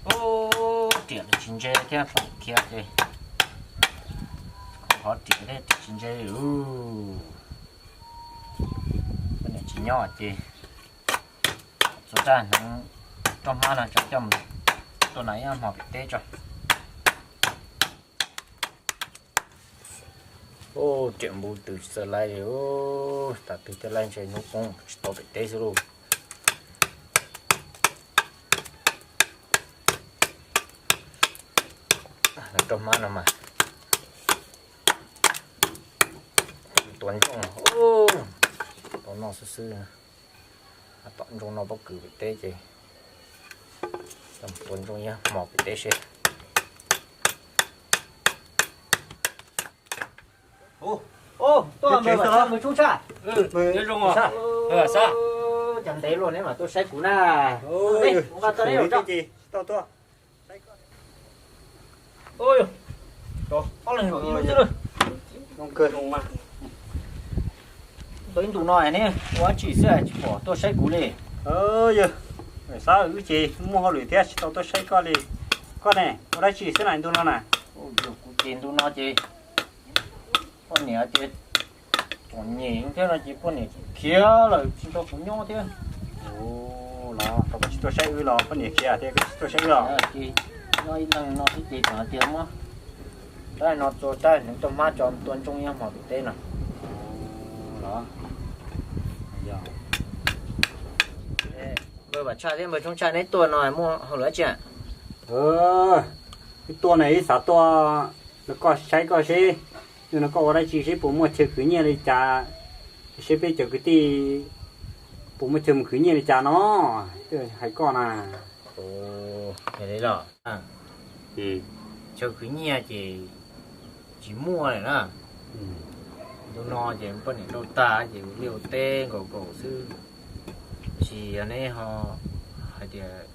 Ub, riam tsis ntse thiab, pom khiav ces qhov riam thiab riam tsis ntse li. Poj niam tsis nyob ces txua raj hneev roj hmab no tso coj mus tua nas ib hmo pem teb tso. Ub, riam npu tws tsis txawj laij li, tas twg thiaj laij ntshe hnub poob tsis tau pem teb xwb lauj. Roj hmab no mas tua ntsooj, tau noj xwb xwb. Tom ntsooj noj pob kws pem teb ces tua ntsooj ib hmo pem teb seb. Tuaj, cov ntev luaj neb mam tuaj saib kuv na. Ntau ib ntus no ne, ua dab tsi xwb tsis pom tuaj saib kuv li. Yog, xav wb ces muaj hauj lwm thiab tsis tau tuaj saib koj li. Koj ne, ua dab tsi xwb na ntu no na? Kuv ces ntu no ces poj niam tias txom nyem thiab no ces poj niam khiav lawm tsis nrog kuv nyob thiab. Los koj tsis tuaj saib wb los poj niam khiav thiab koj tsis tuaj saib wb los? Ces nyob ib leeg no xwb ces tseem hais tias muab rab no txua raj hneev roj hmab tso tua ntsooj ib hmo pem teb no. Npawg Vam Tshaj thiab npawg Tshoob Tshaj neb tuaj no muaj hauj lwm dab tsi? Wb tuaj ne wb xav tuaj rau koj saib koj seb, yog no koj ua dab tsi seb puas muaj chaw khwv nyiaj li cas, seb peb cov kwv tij puas muaj chaw mus khwv nyiaj li cas no, hais koj na. Chaw khwv nyiaj ces tsis muaj lawm na. Ntu no ces poj niam rau tag ces ua liaj ua teb nkaus nkaus xwb. Tab sis yog neb ho hais tias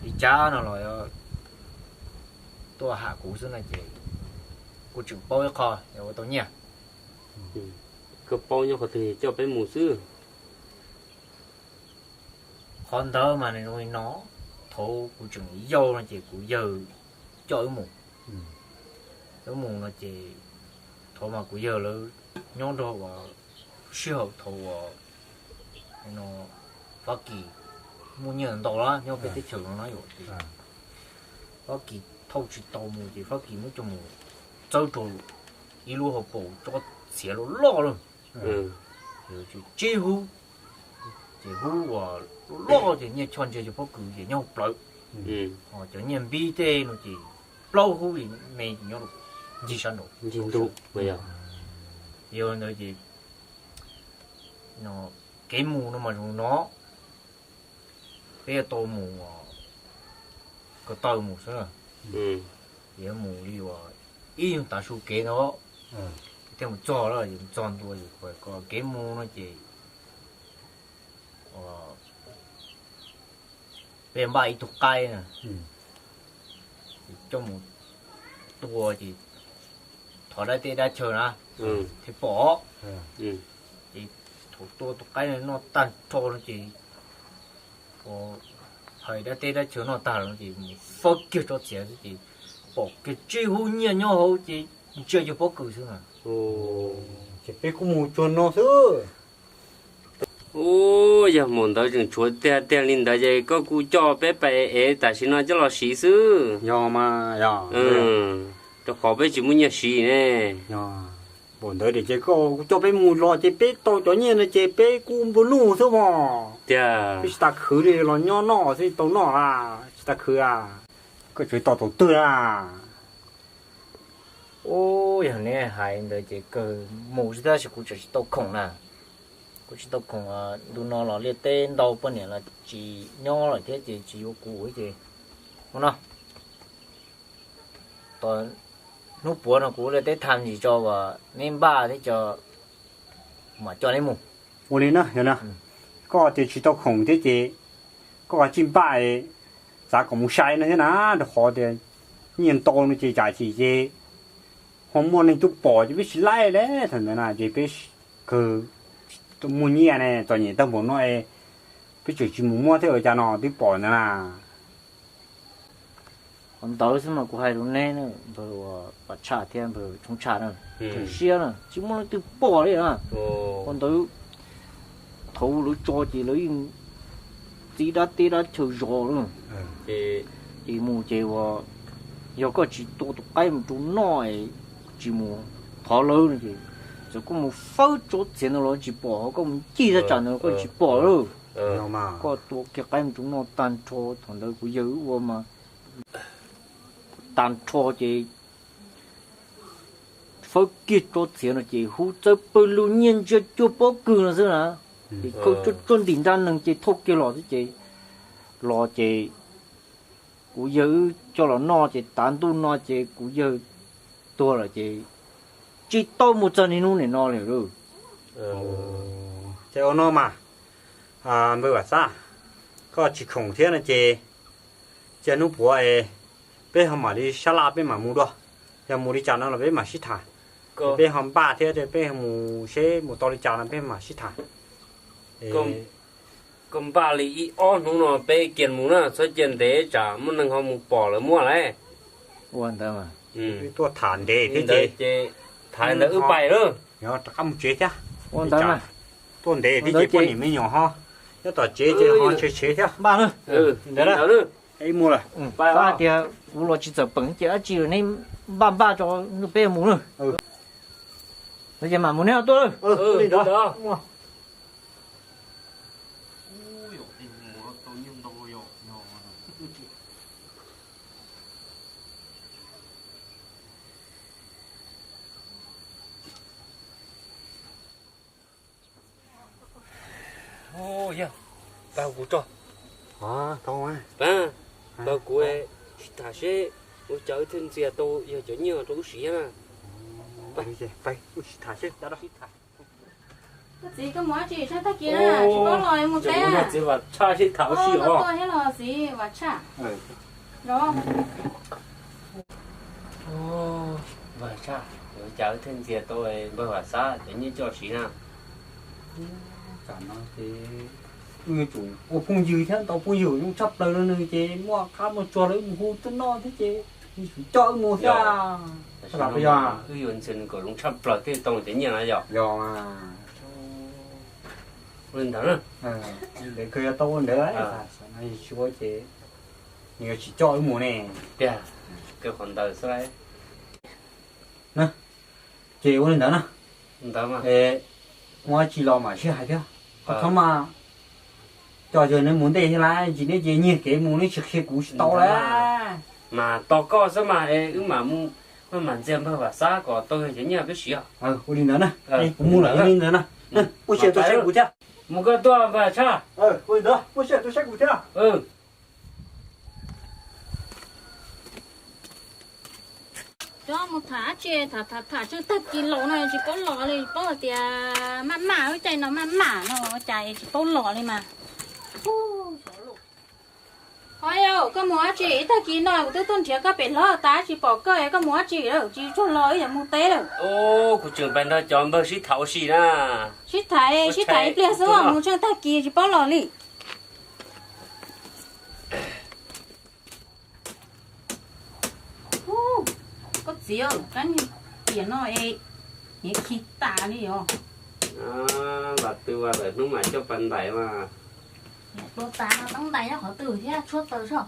li cas no los tuaj ham kuv xwb no ces kuv tseem paub ib qho yog ua tau nyiaj. Koj paub nyob qhov twg coj peb mus xwb? Qhov ntawd mas nws zoo li no, thaum kuv tseem yau no ces kuv yawg coj wb mus. Wb mus no ces thaum mas kuv yawg lawv nyob nrog uas sij hawm thaum uas Fab Kis muaj nyiaj ntau lawm nyob peb teb chaws no na yom, ces Fab Kis thauj tsis tau mus ces Fab Kis muab coj mus txawb rau ib lub hauv paus tsob txiav loj loj lawm, tsib hub, ces hub uas loj loj ces nyiaj choj ntsia cuag pob kws ces nyob hauv plawv. Ho cov nyiaj npib tej no ces plaub hub li me ces nyob ncig sab nraud. Yog ntawd ces kev mus no mas zoo no, peb yuav tau mus ko taw mus xwb na. Yuav mus li uas ib nyuag tav su kev ntawd, thiaj mus txog lawm, mus txog ntua ko kev mus no ces peb npaj ib tug qaib na, coj mus tua ces thov dab teb dab chaw na thiaj pom. Ces thaum tua tus qaib no noj tag nrho no ces hais dab teb dab chaw noj tag lawm no ces mus fawb kiag tsob txiav xwb ces pom kiag tsib hub nyiaj nyob hauv ces ntsia cuag pob kws xwb na. Ces peb kuj mus tsuag no xwb. Ub, yog mus ntawd tseem tshuav tiag tiag li ntawd ces koj kuj coj peb pais ev tam sim no coj los siv xwb. Yog mas, yog. Rau qhov peb tsis muaj nyiaj siv ne. Yog, mus ntawd ces koj kuj coj peb mus los ces peb tau cov nyiaj no ces peb kuj nplua nuj xwb mog. Tiag. Peb tsis tas khwv li los nyob noj xwb tau noj a, tsis tas khwv a. Koj tseem tau thaum twg a? Ub, yog neb hais ntawd ces kawg mus xwb tab sis kuv tseem tsis tau khoom na. Kuv tsis tau khoom, ntu no los liaj teb ntau poj niam los tsis nyob lawm thiab ces tsis yuav kuv ces ua no, hnub puav no kuv liaj teb tham ntsis tso uas neb npaj thiab tso mam coj neb mus. Ua li na, yog na, koj tias tsis tau khoom thiab ces koj kav tsij npaj, xav kom mus sai no thiab na, rau qhov tias nyiaj ntau no ces tsam sim ces ho muaj neeg twb pom ces peb tsis laij li thaum ntawd na ces peb kawg muaj nyiaj ne txom nyem tag npaum no, peb tseem tsis mus muab thiab ua cas no twb pom ntawd na. Ntawd xwb mas kuv hais rau neb na, npawg Vam Tshaj thiab npawg Tshoob Tshaj na, tseem siab na, tsis muaj leej twg pom li na. Ua ntawd thaum lawv tso ces lawv yeej txib dab teb dab chaw zov na. Ces mus ces uas yog koj tsis tua tus qaib mus rau noj es tsis mus thov lawv no ces txawm koj mus fawb tsob txiav ntawd los tsis pom, ho koj mus ncig thaj tsam ntawd koj tsis pom lawm. Koj tua kiag qaib mus rau noj tag nrho, thaum ntawd kuv yawg wb ua mas tag nrho ces fawb kiag tsob txiav no ces hu txawv pawg lug nyiaj ntsia cuag pob kws no xwb na. Ces khawb tsuag tsuag ntim nrab nees ces thauj kiag los xwb ces los ces kuv yawg wb coj los noj ces tav ntuj no ces kuv yawg tuag lawm ces tsis tau mus txog niaj hnub nim no li lauj. Ces ua no mas, npawg Vam Xab, koj tsis khoom thiab no ces cia hnub puav es peb ho mam li sab laj peb mam mus dua. Yog mus li cas no los peb mam sib tham. Peb ho npaj thiab peb mus seb mus tau li cas no peb mam sib tham. Koj npaj li ib ob hnub no peb kiag mus na, txhob cia ntev tsam muaj neeg ho mus pom lawv muab lawm. Ua ntawd mas tuaj tham ntev thiab ces, tham ntawd wb pais lawm. Rov qab mus tsev thiab. Ua ntawd mas tuaj ntev thiab ces poj niam me nyuam ho nyob tom tsev ces ho tshev tshev thiab. Npaj na. Ntawd na. Ib mus lawm. Pab hais tias kuv los tsis txawm peem ces dab tsi neb npaj npaj tso peb mus na. Ces mam mus neb ho tuaj. Yog, pab kuv tso. Pab, pab kuv sib tham seb ua cas wb thiaj ntxias tau yog cov nyiaj rau wb siv na. Pab, wb sib tham seb. Koj txiv, koj mus dab tsi tshaj tag kis na, tsis paub los mus teb. Txiv Vam Tshaj sib tham ua si os. Koj tuaj thiab los txiv Vam Tshaj? Vam Tshaj, ua cas wb thiaj ntxias tau npawg Vam Xab cov nyiaj coj siv na? Tam no ces wb yuav tsum ua phooj ywg thiab, tau phooj ywg zoo tshaj plaws no nws ces muaj qab muaj tsuag lawv mus hu tuaj noj thiab ces nws tsum coj wb mus thiab. Wb yuav ntxias nws kom zoo tshaj plaws thiaj tau cov nyiaj na yog? Yog mas. Ua li ntawd na. Ntawd kawg yuav tau ua ntawd, tsis ua ces nws yuav tsis coj wb mus ne. Tiag, kawg qhov ntawd xwb lauj. Ces ua li ntawd na. Ntawd mas, muaj dab tsi los mam sib hais thiab. Qhov thaum mas coj yawg neb mus ntej thiab lawm, tsis neb ces nyiag kev mus neb tsis qhia kuv tsis tau lawm. Mas tos koj xwb mas es wb mam mus, wb mam ntxias npawg Vam Xab kom tau yog cov nyiaj peb siv os. Ua li ntawd na, kuv mus lawm li ntawd na. Ua siab tuaj saib kuv thiab. Mus koj tuaj npawg Tshaj. Ua li ntawd, ua siab tuaj saib kuv thiab. Cov mus tham dab tsi, tham tham tham tseem tag kis los no tsis paub los li, paub hais tias maj maj, lub caij no maj maj no ua cas tsis paub los li mas. Ho yog koj mus dab tsi ib tag kis no kuv twb tuaj nrhiav koj pem hlob tas tsis pom koj, koj mus dab tsi lawm tsis tsuag los wb yuav mus teb lawm. Kuv tseem pais nrog cov npawg sib tham ua si na. Sib tham, sib tham ib pliag xwb mus tseem tag kis tsis paub los li. Koj txiv, kab niag tiam no es niam khi tas li os. Vam tw vas lawm hnub mam coj pas ntais mas. Niam tua tas no teeb ntais nyob qhov twg thiab tshuab taws soj.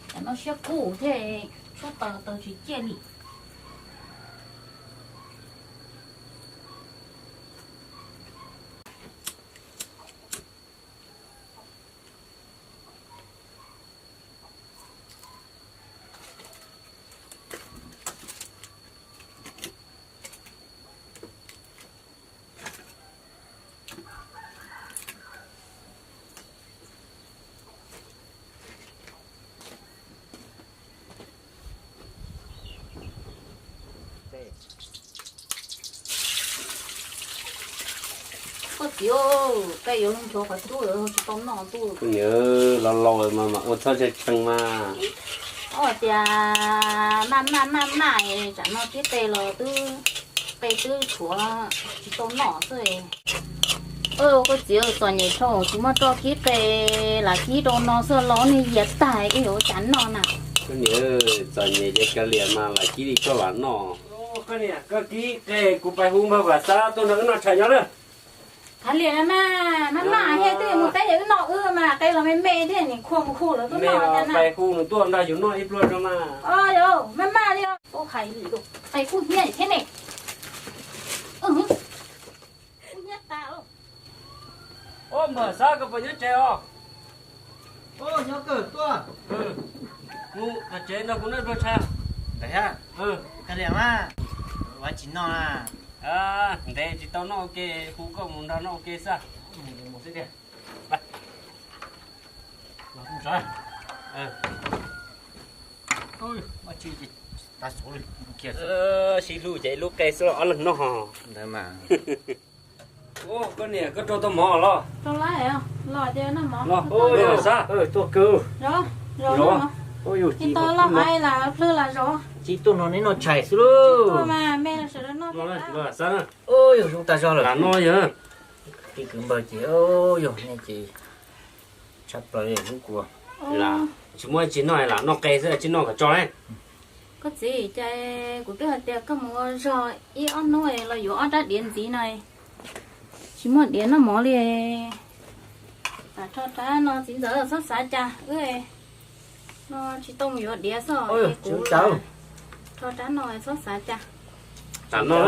Tam no siab kub thiab tshuab taws taws tsis ciaj li. Koj txiv, peb yuav nchuav qhov cub tsis tau noj ntuj. Kuv niam, laus laus mas mam ua txhob ntshai tshee mas. Ob tias maj maj maj maj, tsam no tib pe los twb, pe twb tshuav tsis tau noj xwb. Koj txiv, txom nyem dhau, tsis muaj roj kib qe, lam kib rau no xwb los niag yias tag, wb yuav ua cas noj na? Koj niam, txom nyem ces kav liam mas, lam kib li koj lam noj. Koj niam, koj kib qe, kuv pais hu npawg Vam Xab tuaj nrog wb noj tshais nyob lawm. Kav liam mas, maj maj thiab, twb yuav mus teb ces wb noj wb mas, qe los me me thiab, nim khua mus hu lawv tuaj noj cas na. Pais hu nws tuaj nrog yus noj ib pluag tso mas. Maj maj li, qe kuj hnyiab thiab ne. Kuj hnyiab tas. Npawg Xab, koj puas nyob tsev os? Nyob kawg tuaj. Mus tom tsev nrog kuv noj ib pluag tshais. Kav liam mas, ua tsis noj na. Ntev tsis tau noj ua ke, hu koj mus nrog noj ua ke xwb. Sib hlub ces lub qe xwb los ob leeg noj. Ntawd mas. Koj niam, koj rau tau mov los? Los, Xab. Tsis tuaj no neb noj tshais xwb lauj. Yog zoo tag zog lawm. Lam noj yog. Tij kwv npawg ces, yog nej ces tshaj plaws li lub kua. Tsis muaj tsis noj, lam noj qe xwb, tsis noj kom tso ne. Koj txiv, cas kuv twb hais tias koj mus ua zog ib ob hnub los yuav ob rab diav ntxiv no, tsis muaj diav noj mov li. Rho rab no txiv ntxawm txhob xav cas, wb no tsis tau mus yuav diav xwb, kuv rho rab no txhob xav cas. Lam noj.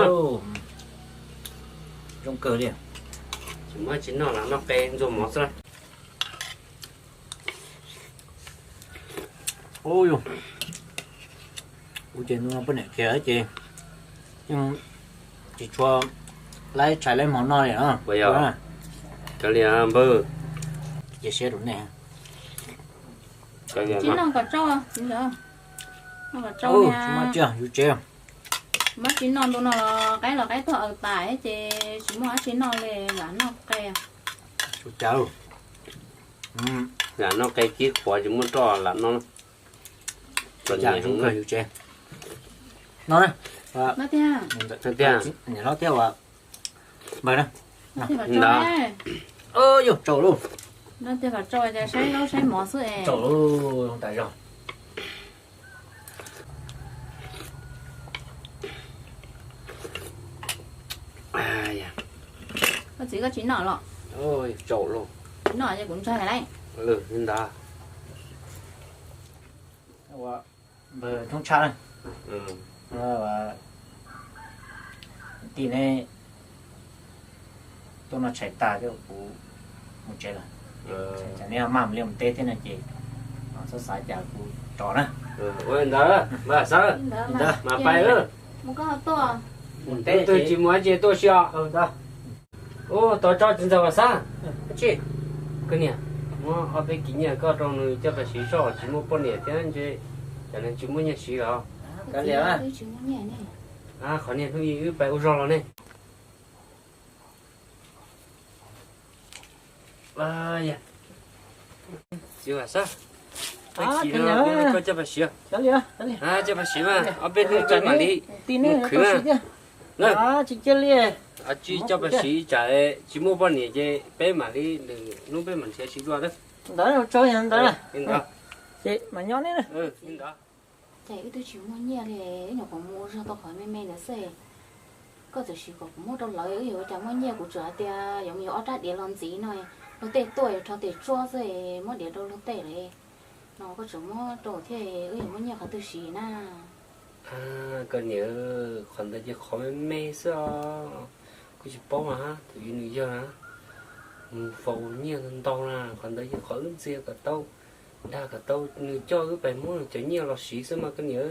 Zoo kawg li. Tsis muaj tsis noj, lam noj qe ntxuag mov xwb. Ub, kuv ces ntu no poj niam khiav ces yeej tsis tshua laib tshais laib hmo noj li. Kav liam npawg, cia siab rau nej. Tsis noj kom tsau, tsis noj kom tsau, tsis muaj tsiaj yus tsev. Muab tsis noj ntu no los qaib los qaib tuag aws tas ces tsis muaj dab tsi noj li, lam noj qe. Lam noj qe kib qhuav tsis muaj roj lam noj. Noj tiag. Niam hlob thiab uas npawg na. Yog tsau lauj. Saib zaub saib mov xwb es. Tsau lauj, zoo tas zog. Koj txiv koj tsis noj los? Tsau lauj. Tsis noj ces kuv ntshai lawm. Li ntawd. Npawg Thoob Tshaj na, tij neb tuaj noj tshais tag thiab kuv mus tsev lawm. Neb maj mus liaj mus teb thiab no ces txhob xav cas kuv rov na. Ua li ntawd, mas pais. Mus koj tuaj. Mus teb twg tsis mus dab tsi tuaj si os. Ub, tau tso txiv ntxawm Vam Xab. Koj niam, muab ob peb kis nyiaj koj rau nws coj pais siv soj, tsis muaj poj niam thiab ntshe cas nws tsis muaj nyiaj siv los. Kav liam, qhov niag hnub ib wb pais ua zog los ne. Txiv Vam Xab, koj coj pais siv, coj pais siv mas ob peb hnub peb mam li mus khwv na. Tsis coj pais siv tsam tsis muaj poj niam ces peb mam li lwm hnub peb mam nrhiav siv dua. Ntawd, ces mas nyob ne. Ces wb twb tsis muaj nyiaj li, wb nyuam qhuav mus ua zog tau qhov me me ntawd xwb. Koj txawm siv kom kuv muab rau lawv, wb yuav ua cas muaj nyiaj, kuv tsuas hais tias yuav mus yuav ob rab diav los ntxiv no, luag tej tuaj yuav rho tes tsuab xwb, muab diav rau luag tej lawm no, koj tseem muab rau thiab, wb yuav muaj nyiaj qhov twg siv na? Koj niam, qhov ntawd ces qhov me me xwb os. Kuv tsis paub mas, tus yus nws yawg na, mus faus nyiaj ntau na, qhov ntawd ces qhov wb ntxias kom tau, dag kom tau nws coj wb pais muab nws cov nyiaj los siv xwb mas koj niam.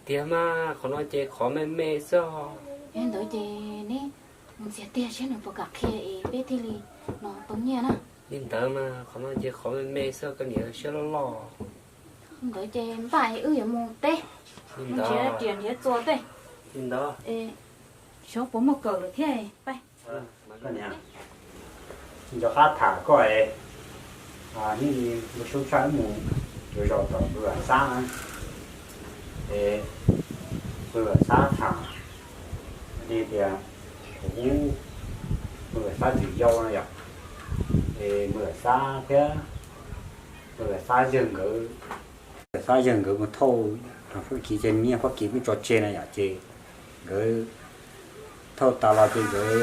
Tiag mas, qhov no ces qhov me me xwb os. Yog li ntawd ces neb mus ntxias tiag seb nws puas kam qhia es peb thiaj li no tau nyiaj na. Li ntawd mas, qhov no ces qhov me me xwb koj niam, siab loj loj. Li ntawd ces npaj wb yuav mus teb, mus nrhiav riam nrhiav txuas tej. Li ntawd. Xyov puas muaj kawm lawm thiab. Koj niam, nco qab tham koj es, nej npawg Xyoob Tshaj wb mus yuav zos tom npawg Vam Xab na, es npawg Vam Xab tham li tias thaum ub Npawg Vam Xab tsis yau no yom, es npawg Vam Xab thiab npawg Vam Xab yawg nkawd, Vam Xab yawg nkawd mus thauj rau Fab Kis ces nyiaj Fab Kis pheej tso tseg na yom, ces nkawd thauj tas los ces nkawd ho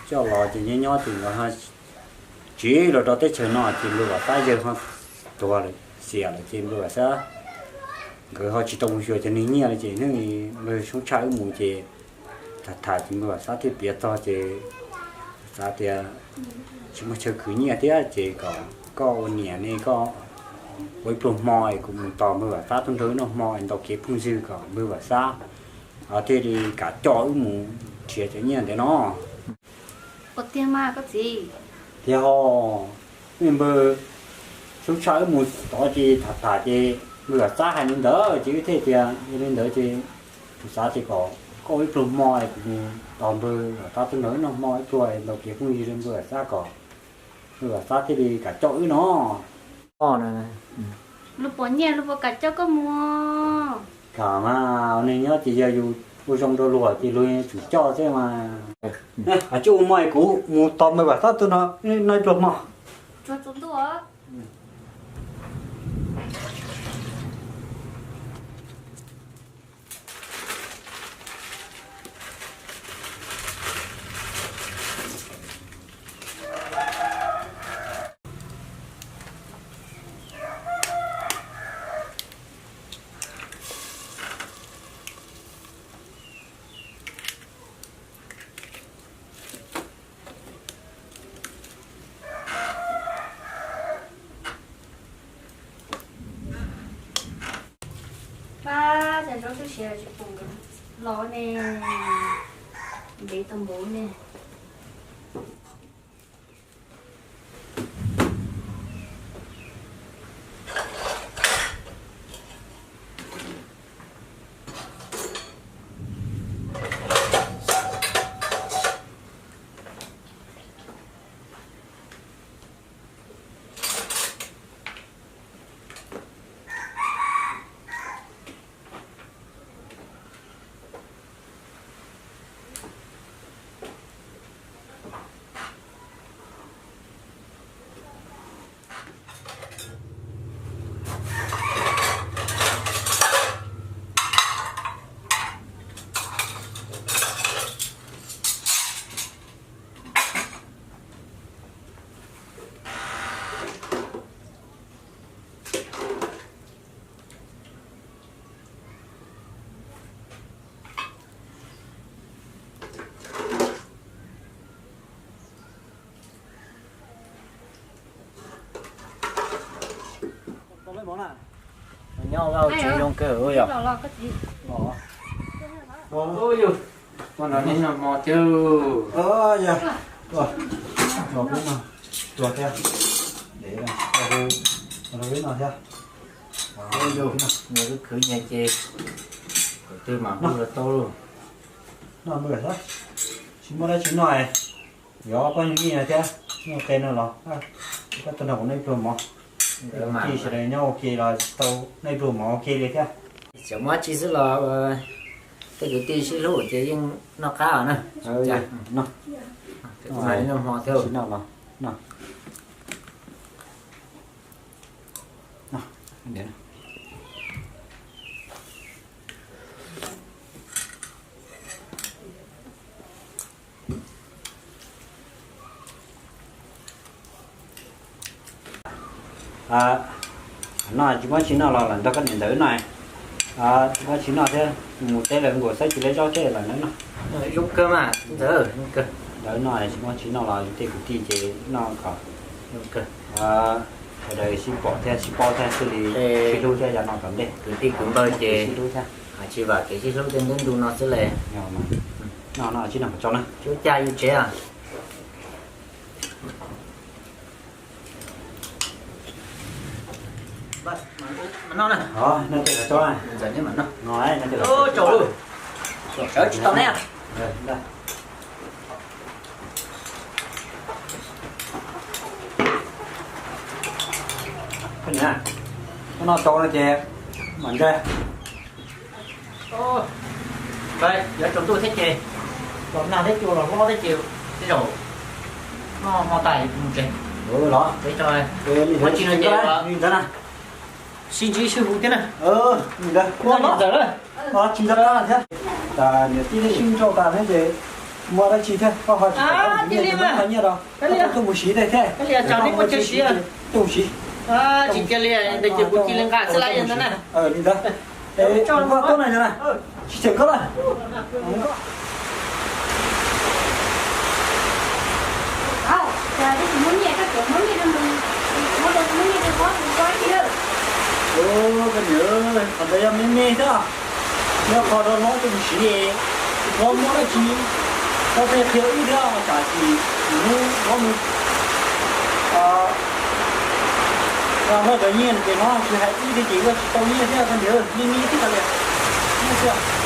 coj los ces nyob nyob ces nkawd ho tsiv los rau teb chaws no ces npawg Vam Xab yawg ho tuag lawm, xiam lawm ces npawg Vam Xab nkawd ho tsis tau mus xyuas cov niag nyiaj li ces hnub npawg Xyoob Tshaj wb mus ces tham tham ces npawg Vam Xab thiaj piav txog ces xav tias tsis muaj chaw khwv nyiaj thiab ces kom koj ua niam ne koj ua ib pluag hmo es kuv mus tos npawg Vam Xab tuaj nrog wb noj hmo es ntaus kev phooj ywg kom npawg Vam Xab thiaj li kam coj wb mus nrhiav cov nyiaj ntawd no. Ua tiag mas koj txiv. Tiag ho, npawg Xyoob Tshaj wb mus tod ces tham tham ces npawg Vam Xab hais li ntawd ces wb thiaj tias yog li ntawd ces kuv xav tias kom koj ua ib pluag hmo es kuv mus tos npawg Vam Xab tuaj nrog wb noj hmo ib pluag es ntaus kev phooj ywg rau npawg Vam Xab kom npawg Vam Xab thiaj li kam coj wb no. Lub puas nyiaj lub puas kam coj koj mus. Kam mas, neeg nyob ces yog yus ua zoo rau luag ces luag yeej tsum coj xwb mas. Hais tsis ua hmo es kuv mus tos npawg Vam Xab tuaj no, noj ib pluag hmo. Tsuag tsaus ntuj. Pab, cas zaub tib si tsis pom nkawd los ne, ntev tau npaum ne. Nyob ua tsev zoo kawg yom. Ua no nej noj hmo thiab. Tuaj thiab, noj thiab. Nyias khwv nyias ces, thaum twg mam hu los tau lauj. Noj, tsis muaj dab tsi noj, yuav pab nyuag mij no thiab, nyuag qe no los, koj tuaj nrog kuv noj ib pluag mov. Kwv tij sawv daws nyob ua ke los tau noj ib pluag mov ua ke li thiab. Tseem muaj dab tsi xwb los tej kwv tij sib hlub ces yeej noj qab na. Noj hmo thiab. No tsis muaj tsi noj los lam nrog koj niam ntawd noj. Tsis muaj tsi noj thiab, mus teb lawm nkaus xav tsis leb zaub thiab lam ntawd noj. Zoo kawg mas ntxawm, ntawd noj tsis muaj tsi noj los tej kwv tij ces noj kom sawv daws sib pom thiab sib paub thiab thiaj li sib hlub thiab yav no tom ntej. Kwv tij kwv npawg ces sib hlub thiab, tsis vam kev sib hlub tej ntu no xwb le. Noj no tsis noj kom tsau na. Tsuas caj yus tsev. Noj na. Noj tej kom tsau na. Tsau, sawv tsis tau ne. Koj noj tsau no ces mam ntsaig. Yuav tsaus ntuj thiab ces los nag thiab cua los hlob thiab ces tej zaum Noj hmo tas mus tsev. Los, peb tso, li ntawd na. Sib ntsib sib hu thiab na. Li ntawd, tsis nco qab thiab. Tas niam tij sib nrauj tas thiab ces muaj dab tsi thiab koj ho tsis tau nyiaj rau, tuaj mus siv thiab. Tuaj mus siv, tsis cia li, ces kuv cia li nqa xwb lawm ntag na. Li ntawd, kuv koj tuaj na, tsis them koj na. Koj niam, qhov ntawd yog me me thiab, yog qhov rau hlob tuaj mus siv, tsis paub muaj dab tsi, koj thiaj qhia wb thiab, tsam tsis hnub hlob mus, hlob cov nyiaj ces hlob tsis hais wb thiab ces wb tsis tau nyiaj thiab koj niam, me me thiab koj niam, nyiaj xwb.